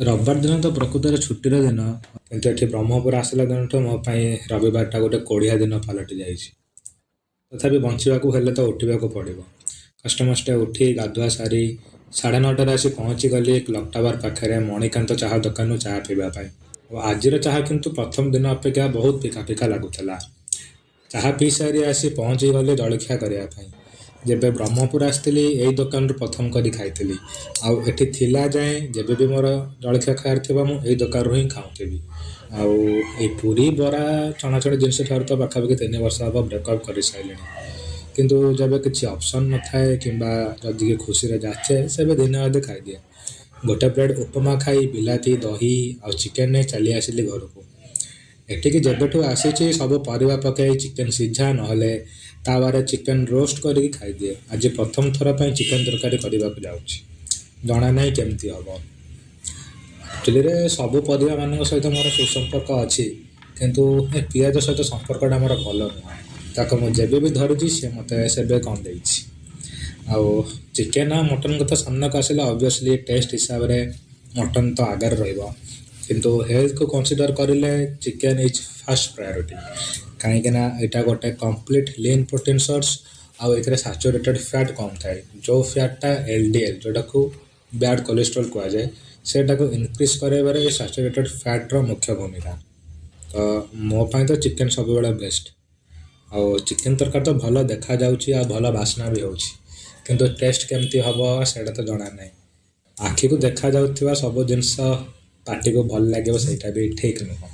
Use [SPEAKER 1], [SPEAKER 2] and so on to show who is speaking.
[SPEAKER 1] ରବିବାର ଦିନ ତ ପ୍ରକୃତରେ ଛୁଟିର ଦିନ, କିନ୍ତୁ ଏଠି ବ୍ରହ୍ମପୁର ଆସିଲା ଦିନଠୁ ମୋ ପାଇଁ ରବିବାରଟା ଗୋଟେ କୋଢ଼ିଆ ଦିନ ପାଲଟି ଯାଇଛି। ତଥାପି ବଞ୍ଚିବାକୁ ହେଲେ ତ ଉଠିବାକୁ ପଡ଼ିବ। କଷ୍ଟମଷ୍ଟେ ଉଠି ଗାଧୁଆ ସାରି 9:30ରେ ଆସି ପହଞ୍ଚିଗଲି କ୍ଲକ୍ ଟାୱାର ପାଖରେ ମଣିକାନ୍ତ ଚାହା ଦୋକାନରୁ ଚାହା ପିଇବା ପାଇଁ। ଆଉ ଆଜିର ଚାହା କିନ୍ତୁ ପ୍ରଥମ ଦିନ ଅପେକ୍ଷା ବହୁତ ଫିକା ଫିକା ଲାଗୁଥିଲା। ଚାହା ପିଇ ସାରି ଆସି ପହଞ୍ଚିଗଲି ଜଳଖିଆ କରିବା ପାଇଁ। ଯେବେ ବ୍ରହ୍ମପୁର ଆସିଥିଲି, ଏଇ ଦୋକାନରୁ ପ୍ରଥମ କରି ଖାଇଥିଲି। ଆଉ ଏଠି ଥିଲା ଯାଏଁ ଯେବେ ବି ମୋର ଜଳଖିଆ ଖାଇବାର ଥିବ, ମୁଁ ଏଇ ଦୋକାନରୁ ହିଁ ଖାଉଥିବି। ଆଉ ଏଇ ପୁରୀ, ବରା, ଛଣାଛଣି ଜିନିଷ ଠାରୁ ତ ପାଖାପାଖି 3 ବର୍ଷ ହେବ ବ୍ରେକଅପ୍ କରିସାରିଲିଣି। କିନ୍ତୁ ଯେବେ କିଛି ଅପସନ୍ ନଥାଏ କିମ୍ବା ଯଦି କିଏ ଖୁସିରେ ଯାଚେ, ସେବେ ଦିନେ ଅଧେ ଖାଇଦିଏ। ଗୋଟେ ପ୍ଲେଟ୍ ଉପମା ଖାଇ ବିଲାତି, ଦହି ଆଉ ଚିକେନ୍ ନେଇ ଚାଲି ଆସିଲି ଘରକୁ। ଏଠିକି ଯେବେଠୁ ଆସିଛି, ସବୁ ପରିବା ପକାଇ ଚିକେନ୍ ସିଝା ନହେଲେ ତାୱାରେ ଚିକେନ୍ ରୋଷ୍ଟ କରିକି ଖାଇଦିଏ। ଆଜି ପ୍ରଥମ ଥର ପାଇଁ ଚିକେନ୍ ତରକାରୀ କରିବାକୁ ଯାଉଛି। ଜଣା ନାହିଁ କେମିତି ହେବ। ଆକ୍ଚୁଆଲିରେ ସବୁ ପରିବାମାନଙ୍କ ସହିତ ମୋର ସୁସମ୍ପର୍କ ଅଛି, କିନ୍ତୁ ଏ ପିଆଜ ସହିତ ସମ୍ପର୍କଟା ମୋର ଭଲ ନୁହଁ। ତାକୁ ମୁଁ ଯେବେ ବି ଧରିଛି, ସେ ମୋତେ ସେବେ କନ୍ଦେଇଛି। ଆଉ ଚିକେନ୍ ଆଉ ମଟନ୍ କଥା ସାମ୍ନାକୁ ଆସିଲେ ଅବଭିୟସଲି ଟେଷ୍ଟ ହିସାବରେ ମଟନ୍ ତ ଆଗରେ ରହିବ, କିନ୍ତୁ ହେଲ୍ଥକୁ କନସିଡ଼ର କରିଲେ ଚିକେନ୍ is first priority, କାହିଁକିନା ଏଇଟା ଗୋଟେ କମ୍ପ୍ଲିଟ୍ ଲିନ୍ ପ୍ରୋଟିନ୍ ସୋର୍ସ ଆଉ ଏଥିରେ ସାଚୁରେଟେଡ଼୍ ଫ୍ୟାଟ୍ କମ୍ ଥାଏ, ଯେଉଁ ଫ୍ୟାଟ୍ଟା ଏଲଡିଏଲ୍, ଯେଉଁଟାକୁ ବ୍ୟାଡ଼୍ କୋଲେଷ୍ଟ୍ରଲ୍ କୁହାଯାଏ, ସେଇଟାକୁ ଇନକ୍ରିଜ୍ କରାଇବାରେ ଏ ସାଚୁରେଟେଡ଼୍ ଫ୍ୟାଟ୍ର ମୁଖ୍ୟ ଭୂମିକା। ତ ମୋ ପାଇଁ ତ ଚିକେନ୍ ସବୁବେଳେ ବେଷ୍ଟ। ଆଉ ଚିକେନ୍ ତରକାରୀ ତ ଭଲ ଦେଖାଯାଉଛି ଆଉ ଭଲ ବାସ୍ନା ବି ହେଉଛି, କିନ୍ତୁ ଟେଷ୍ଟ କେମିତି ହେବ ସେଇଟା ତ ଜଣା ନାହିଁ। ଆଖିକୁ ଦେଖାଯାଉଥିବା ସବୁ ଜିନିଷ ପାଟିକୁ ଭଲ ଲାଗିବ, ସେଇଟା ବି ଠିକ୍ ନୁହଁ।